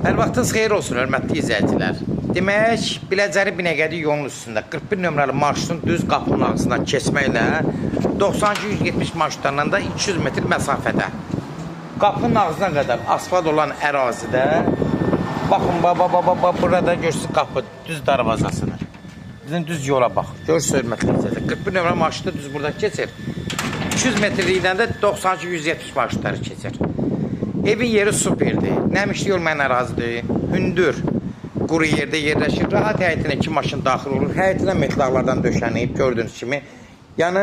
Hər vaxtınız xeyir olsun, hörmətli izləyicilər. Demək, Biləcəri Binəqədi yolunun üstündə 41 nömrəli marşrutun düz qapının ağzından keçməklə 92-170 marşrutlarından da 200 metr məsafədə. Qapının ağzına qədər asfalt olan ərazidə baxın, ba, burada görürsünüz qapı düz darvazasıdır. Bizim düz yola bax. Görürsünüz, hörmətli izləyicilər. 41 nömrəli marşrutu düz burada keçir. 200 metrlikdən də 92-170 marşrutları keçir. Evin yeri superdir. Nəmişlik olmayan ərazidir. Hündür, quru yerdə yerləşir. Rahat həyətinə iki maşın daxil olur. Həyətinə metlaqlardan döşənib, gördüyünüz kimi. Yəni,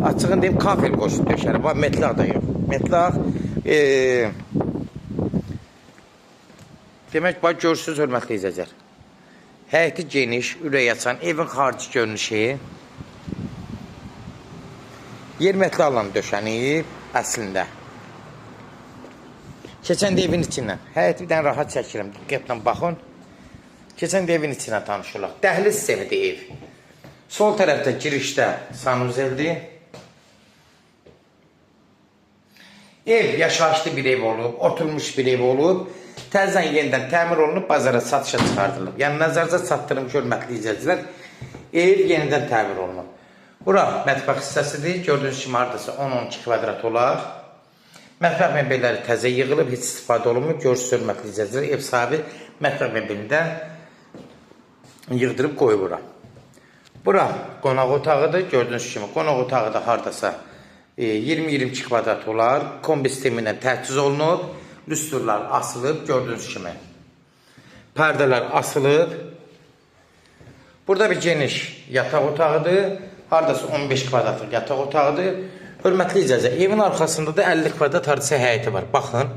açığını deyim, kafel qoşub döşənib. Bax, metlaq da yox. Metlaq, demək, bax, görürsünüz, hörmətli izləyicilər. Həyəti geniş, ürək açan, evin xarici görünüşü. Yer metlaqla döşənib əslində. Keçən də evin içindən. Həyəti bir dənə rahat çəkirəm. Diqqətlə baxın. Keçən də evin içindən tanış olaq. Dəhliz sistemidir ev. Sol tərəfdə girişdə sanuzeldir. Ev yaşayışlı bir ev olub, oturmuş bir ev olub. Təzədən yenidən təmir olunub, bazara satışa çıxardılıb. Yəni, nəzərinizə çatdırım ki, hörmətli izləyicilər, ev yenidən təmir olunub. Bura mətbəx hissəsidir. Gördüyünüz kimi hardasa 10-12 kvadrat olar. Mətbəx mebelləri təzə yığılıb, heç istifadə olunmuyor. Görürsünüz, hörmətli izləyicilər, ev sahibi mətbəx mebelini də yığdırıb qoyub bura. Bura qonaq otağıdır. Gördüyünüz kimi qonaq otağı da hardasa 20-22 kvadrat olar. Kombi sistemi ilə təchiz olunub. Lüstrlar asılıb, gördüyünüz kimi. Pərdələr asılıb. Burada bir geniş yataq otağıdır. Hardasa 15 kvadratlıq yataq otağıdır. Hörmətli izləyicilər, evin arxasında da 50 kvadrat hardasa həyəti var. Baxın.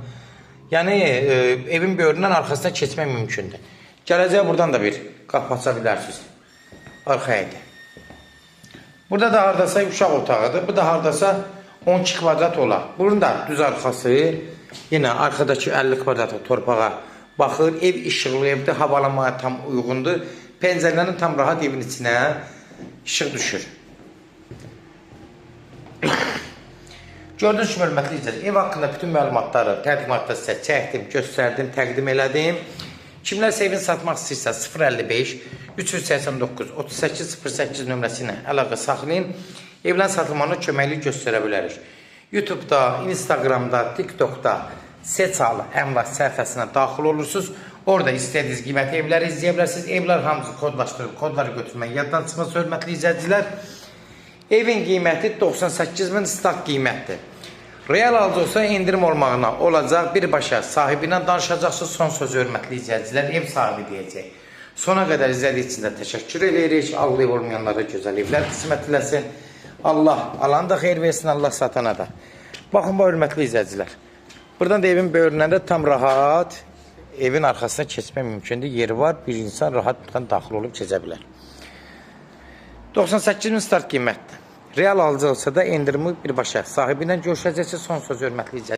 Yəni, evin böyründən arxasına keçmək mümkündür. Gələcək buradan da bir qapı aça bilərsiniz. Arxa həyəti. Burada da hardasa uşaq otağıdır. Bu da hardasa 12 kvadrat olar. Bunun da düz arxası yenə arxadakı 50 kvadratlıq torpağa baxır. Ev işıqlı evdir, havalamaya tam uyğundur. Pəncərələrin tam rahat evin içinə işıq düşür. Gördüyünüz kimi, hörmətli izləyicilər, ev haqqında bütün məlumatları təqdimatda sizə çəkdim, göstərdim, təqdim elədim. Kimlərsə evini satmaq istəyirsə 055 389 38 08 nömrəsi ilə əlaqə saxlayın. Evlərin satılmağına köməklik göstərə bilərik. YouTube'da, Instagram'da, TikTok'da Seçalı Əmlak səhifəsinə daxil olursunuz. Orada istədiyiniz qiymətli evləri izləyə bilərsiniz. Evlər hamısı kodlaşdırılıb, kodları götürmək yaddan çıxmaz, hörmətli izləyicilər. Evin qiyməti 98 min start qiymətdir. Real alıcı olsa endirim olmağına olacaq. Birbaşa sahibi ilə danışacaqsınız. Son sözü hörmətli izləyicilər ev sahibi deyəcək. Sona qədər izlədiyiniz üçün də təşəkkür edirik. Allah ev olmayanlara gözəl evlər qismət eləsin. Allah alana da xeyir versin, Allah satana da. Baxın bu hörmətli izləyicilər. Buradan da evin böyründən də tam rahat evin arxasına keçmək mümkündür. Yeri var, bir insan rahat buradan daxil olub keçə bilər. 98 min start qiymətdir. Real alıcı olsa da endirimi birbaşa sahibi ilə görüşəcəksiniz. Son söz hörmətli izləyicilər.